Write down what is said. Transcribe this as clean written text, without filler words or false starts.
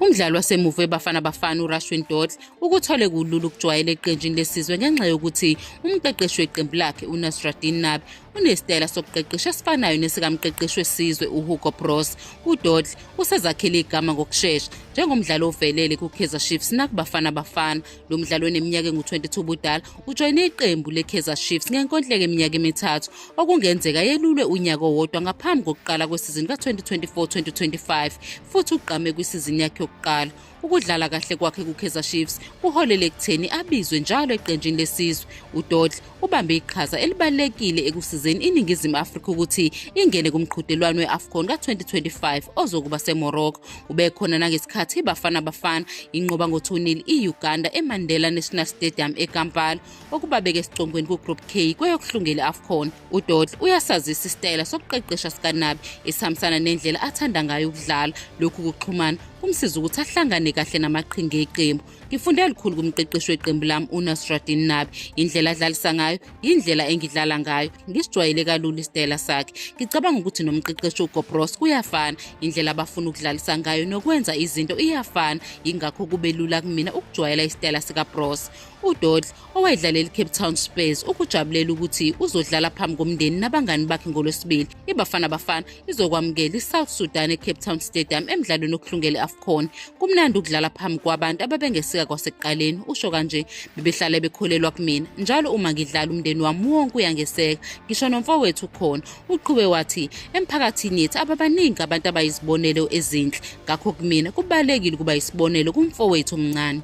Umdlali wasemuva weBafana Bafana uRushwin Dortley ukuthole kulula ukujwayela eqenjini lesizwe ngenxa yokuthi umqeqeshi weqembu lakhe uNasruddin Nabi unesitayela sokuqeqesha esifanayo nesikamqeqeshi wesizwe uHugo Broos. UDortley usezakhele igama ngokushesha njengomdlali ovelele kuKaizer Chiefs nakuBafana Bafana. Lo mdlali oneminyaka engu-22 ubudala ujoyine iqembu leKaizer Chiefs ngenkontileka eminyaka emithathu okungenzeka yelulwe unyaka owodwa ngaphambi kokuqala kwesizini ka-2024-2025 futhi ugqame kwisizini yakhe yokuqala. Ukudlala kahle kwakhe kuKaizer Chiefs kuholele ekutheni abizwe njalo eqenjini lesizwe. UDortley ubambe iqhaza elibalulekile ekusizeni iNingizimu Afrika ukuthi ingene kumqhudelwano we-AFCON ka-2025 ozokuba seMorocco. Ubekhona nangesikhathi iBafana Bafana inqoba ngo-2-0 i-Uganda eMandela National Stadium eKampala, okubabeke esicongweni ku-Group K kweyokuhlungela i-AFCON. UDortley uyasazisa isitayela sokuqeqesha sikaNabi esihambisana nendlela athanda ngayo ukudlala. Lokhu kuxhumana kumsiza ukuthi ahlangane kahle namaqhinga eqembu. Ngifunde lukhulu kumqeqeshi weqembu lami uNasruddin Nabi. Indlela adlalisa ngayo, yindlela engidlala ngayo. Ngisijwayele kalula isitayela sakhe. Ngicabanga ukuthi nomqeqeshi uHugo Broos kuyafana. Indlela abafuna ukudlalisa ngayo nokwenza izinto iyafana. Yingakho kube lula kumina ukujwayela isitayela sikaBroos. UDortley owayedlalela iCape Town Spurs ukujabulela ukuthi uzodlala phambi komndeni nabangani bakhe ngoLwesibili. IBafana Bafana izokwamukela iSouth Sudan eCape Town Stadium emdlalweni wokuhlungela i-AFCON. Kumnandi ukudlala phambi kwabantu ababengesika kwasekuqaleni, usho kanje. Bebehlale bekholelwa kumina. Njalo uma ngidlala umndeni wami wonke uyangeseka, ngisho nomfowethu ukhona. Uqhube wathi emphakathini yethu ababaningi abantu abayizibonelo ezinhle, ngakho kumina kubalulekile ukuba isibonelo kumfowethu omncane.